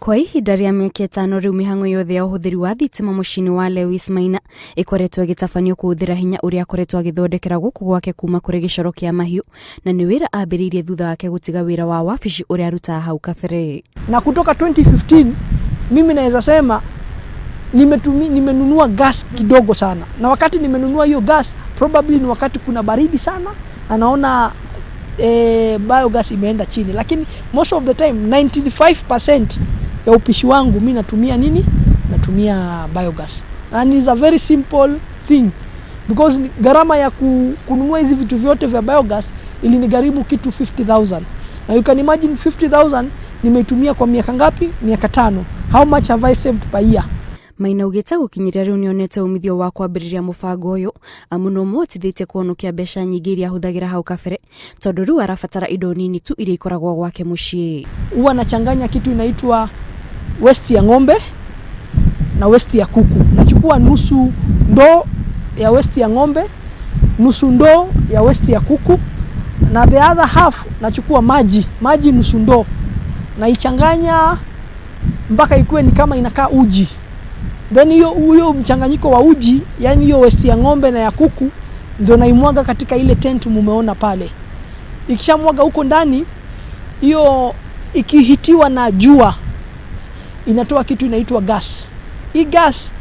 Kwa ihinda rĩa mĩaka 5 rĩu, mĩhang'o yothe ya ũhũthĩri wa thitima mũciĩ-inĩ wa Lewis Maina ĩkoretwo ĩgĩtabanio kũhũthĩra hinya ũrĩa akoretwo agĩthondekera gũkũ gwake kuma kũrĩ gĩcoro kĩa mahiũ, na nĩ wĩra ambĩrĩirie thutha wake gũtiga wĩra wa wabici ũrĩa arutaga hau kabere. Na kutoka 2015 mimi naweza sema nimenunua gas kidogo sana, na wakati nimenunua hiyo gas, probably ni wakati kuna baridi sana na naona biogas imeenda chini, lakini most of the time, 95% ya upishi wangu mi natumia nini? Natumia biogas, and is a very simple thing because gharama ya kununua hizi vitu vyote vya biogas ilinigharimu kitu 50,000, na you can imagine 50,000 nimeitumia kwa miaka ngapi? Miaka 5. How much have I saved per year? Maina augĩte gũkinyĩria rĩu nĩonete umithio wa kwambĩrĩria mũbango ũyũ, amu nĩ ũmũhotithĩtie kũhonokia mbeca nyingĩ iria ahũthagĩra hau kabere, tondũ rĩu arabatara indo nini tu iria ikoragwo gwake mũciĩ. Huwa nachanganya kitu inaitwa waste ya ng'ombe na waste ya kuku. Nachukua nusu ndoo ya waste ya ng'ombe, nusu ndoo ya waste ya kuku, na the other half nachukua maji, maji nusu ndoo, naichanganya mpaka ikuwe ni kama inakaa uji. Then hiyo mchanganyiko wa uji, yani hiyo waste ya ng'ombe na ya kuku, ndio naimwaga katika ile tent mumeona pale. Ikishamwaga huko ndani, hiyo ikihitiwa na jua inatoa kitu inaitwa gas. Hii gas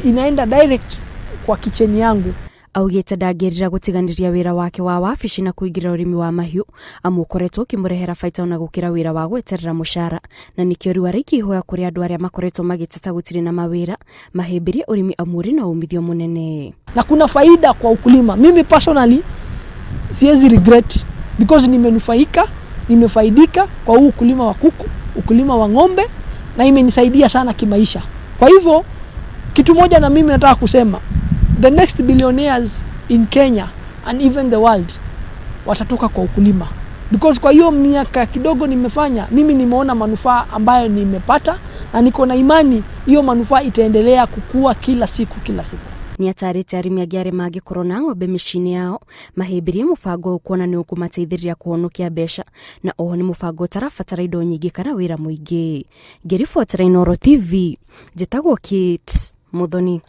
inaenda direct kwa kitchen yangu. Augĩte ndangĩrira gũtiganĩria wĩra wake wa wabici na kũingĩra ũrĩmi wa mahiũ, amu ũkoretwo ũkĩmũrehera baita ona gũkĩra wĩra wa gweterera mũcara, na nĩkĩo rĩu araikia ihoya kũrĩ andũ arĩa makoretwo magĩteta gũtirĩ na mawĩra mahĩmbĩrie ũrĩmi, amu ũrĩ na umithio mũnene. Na kuna faida kwa ukulima. Mimi personally siwezi regret because nimenufaika, nimefaidika kwa huu ukulima wa kuku, ukulima wa ng'ombe, na imenisaidia sana kimaisha. Kwa hivyo kitu moja na mimi nataka kusema, the next billionaires in Kenya and even the world watatoka kwa ukulima, because kwa hiyo miaka kidogo nimefanya, mimi nimeona manufaa ambayo nimepata, na niko na imani hiyo manufaa itaendelea kukua kila siku, kila siku. Nĩ atarĩte arĩmi angĩ arĩa mangĩkorwo na ng'ombe mĩciĩ-inĩ yao mahĩmbĩrie mũbango ũyũ, kuona nĩ ũkũmateithĩrĩria kũhonokia mbeca, na oho nĩ mũbango ũtarabatara indo nyingĩ kana wĩra mũingĩ. Ngĩribotera Inooro TV, njĩtagwo Kate Muthoni.